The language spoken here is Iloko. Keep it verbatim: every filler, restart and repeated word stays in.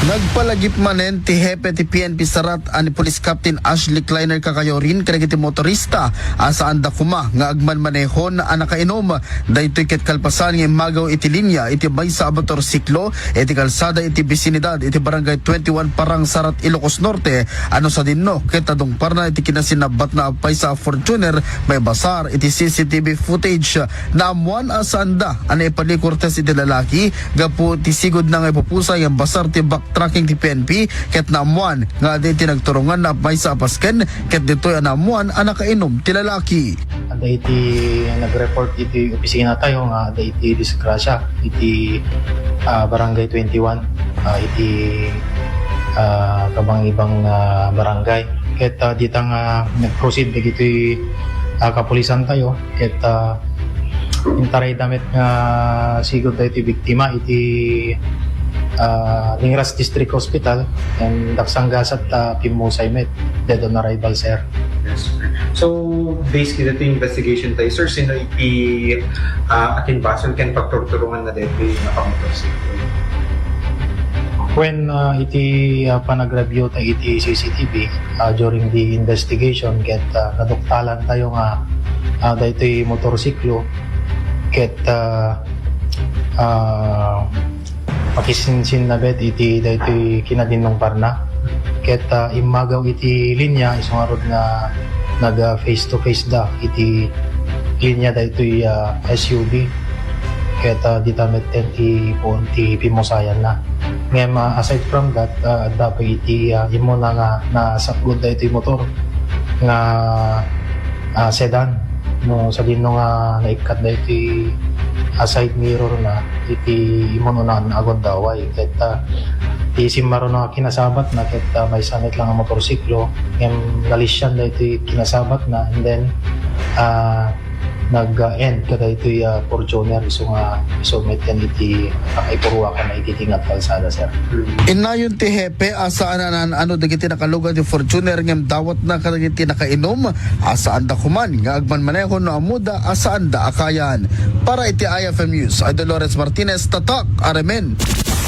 Nagpalagip manen ti hepe ti P N P Sarat a ni Police Captain Ashley Kleiner Kakayorin kadagiti motorista a saanda koma nga agmanmanehon a nakainom. Daytoy ket kalpasan nga immagaw iti linya iti maysa a motorsiklo iti kalsada iti bisinidad iti Barangay twenty-one Parang Sarat, Ilocos Norte, a no sadinno ket adungparna iti kinasinabbatna a paysa a Fortuner maibasar iti C C T V footage. Naammuan a saanda a naipalikor test iti lalaki gapu ti sigudna nga ipupusay nga basar ti backtracking ti P N P ket naammuan nga adda iti nagturonganna a maysa a pasken ket ditoy a naammuan a nakainom ti lalaki. Adda iti nag-report iti opisina tayo nga adda iti disgrasya iti, ah, Barangay twenty-one, ah, iti, ah, kabangibang, ah, barangay. Ket, ah, dita nga nag-proceed dagitoy, ah, kapulisan tayo ket, ah, intarayda met nga sigud daytoy biktima iti, ah, Ningras District Hospital and daksanggasat, ah, pimmusay met, dead on arrival, sir. Yes, sir. So, based dito investigation tayo, sir, sino iti, ah, akinbason ken pagturturungan na dito yung nakamotorsiklo? When, ah, iti, ah, panag-review ta iti C C T V, ah, during the investigation, ket, ah, naduktalan tayo nga, ah, daytoy motorsiklo, ket, ah, ah, pakisinsin na bet iti daytoy kinadinnungparna. Ket, ah, immagaw iti linya, isu ngarud nga nag, ah, face to face da iti linya daytoy, ah, S U V. Ket, ah, dita metten ti puon ti pimmusayanna. Ngem, ah, aside from that, ah, adda pay iti, ah, immuna nga nasapgod daytoy motor nga, ah, sedan. No, sadinno nga naikkat daytoy, ah, side mirror na iti immunan a gundaway. Ket, ah, ti simmaruno nga kinasabatna ket, ah, maysa met lang a motorsiklo, ngem nalisian daytoy kinasabatna, and then, ah, nag-end kadaytoy, ah, Fortuner isu nga isu met ken iti pakaipuruakan na iti tinga kalsada, sir. Innayon ti hepe a saan a naan-ano dagiti nakalugan ti Fortuner ngem dawatna kadagiti nakainom a saanda koman nga agmanmaneho no ammoda a saanda a kayan. Para iti I F M News, Idol Lawrence Martinez, Tatak, Aremen.